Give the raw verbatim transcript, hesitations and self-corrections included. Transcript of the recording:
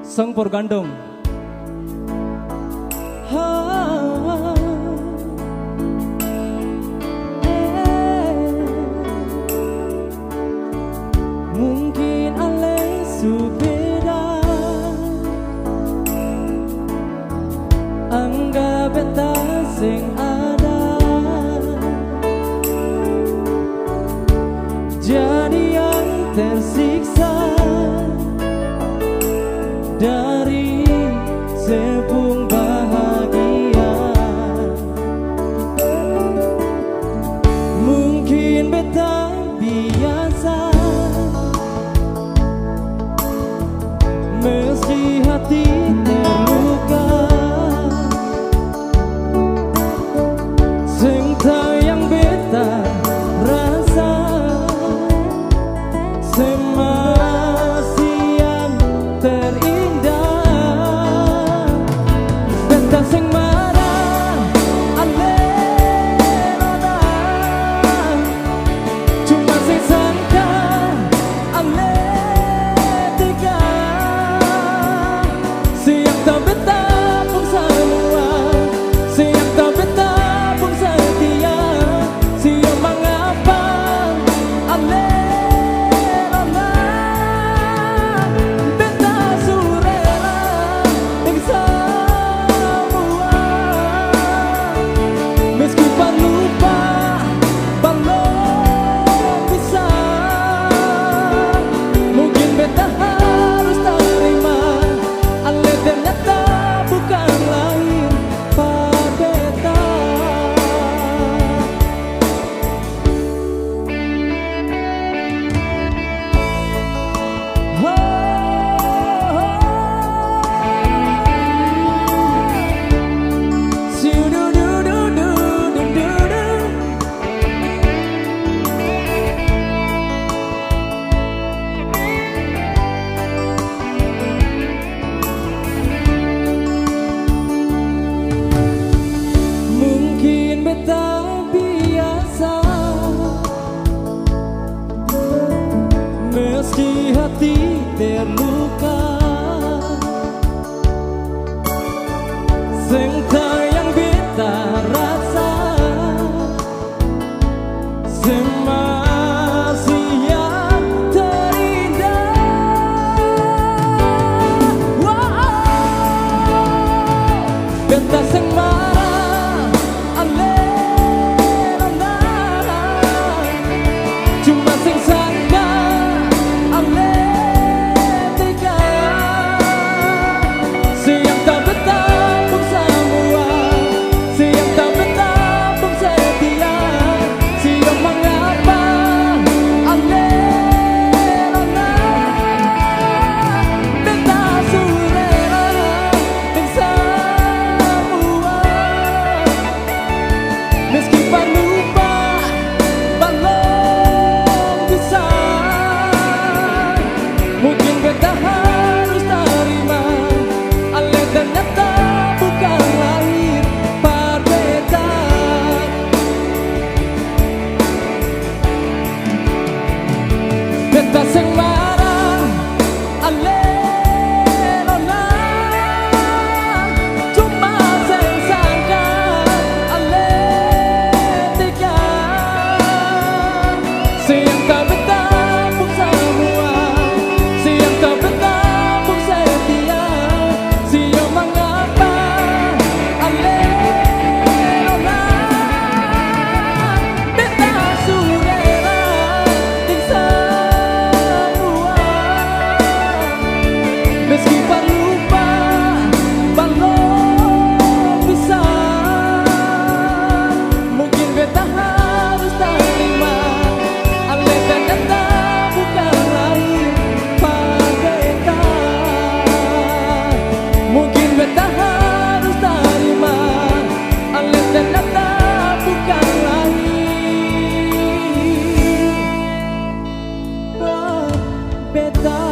Song for Gandong. Ha, eh. Mungkin ale su beda, anggap beta seng ada. Jadi yang tersiksa dari se pung bahagia. Mungkin beta biasa, meski hati terluka. Seng tau yang beta rasa, se masih yang terindah. Beta seng marah, ale nona. Cuma seng sangka, ale tega. Siang tau beta pung samua, siang tau beta pung setia. Siang mangapa, ale nona. Beta su rela deng samua. Meski par lupa balong bisa, mungkin beta harus tarima, ale ternyata bukang lahir par beta. Mungkin beta biasa, meski hati terluka. Seng tau yang beta rasa, se masih yang terindah. Wow. Beta seng marah, ale nona. Cuma seng sangka, ale tega. Siang tau beta pung samua, siang tau beta pung setia. Siang mangapa, ale nona. Beta su rela deng samua. Meski par lupa balong bisa, mungkin beta harus tarima, ale ternyata bukang lahir par beta. Beta seng marah, ale nona. Cuma seng sangka, ale tega. Siang tau beta pung samua, siang tau beta pung setia. Siang mangapa, ale nona. Beta su rela deng samua. Meski par lupa balong bisa, mungkin beta harus tarima, ale ternyata bukang lahir par beta. Mungkin beta harus tarima, ale ternyata bukang lahir par beta.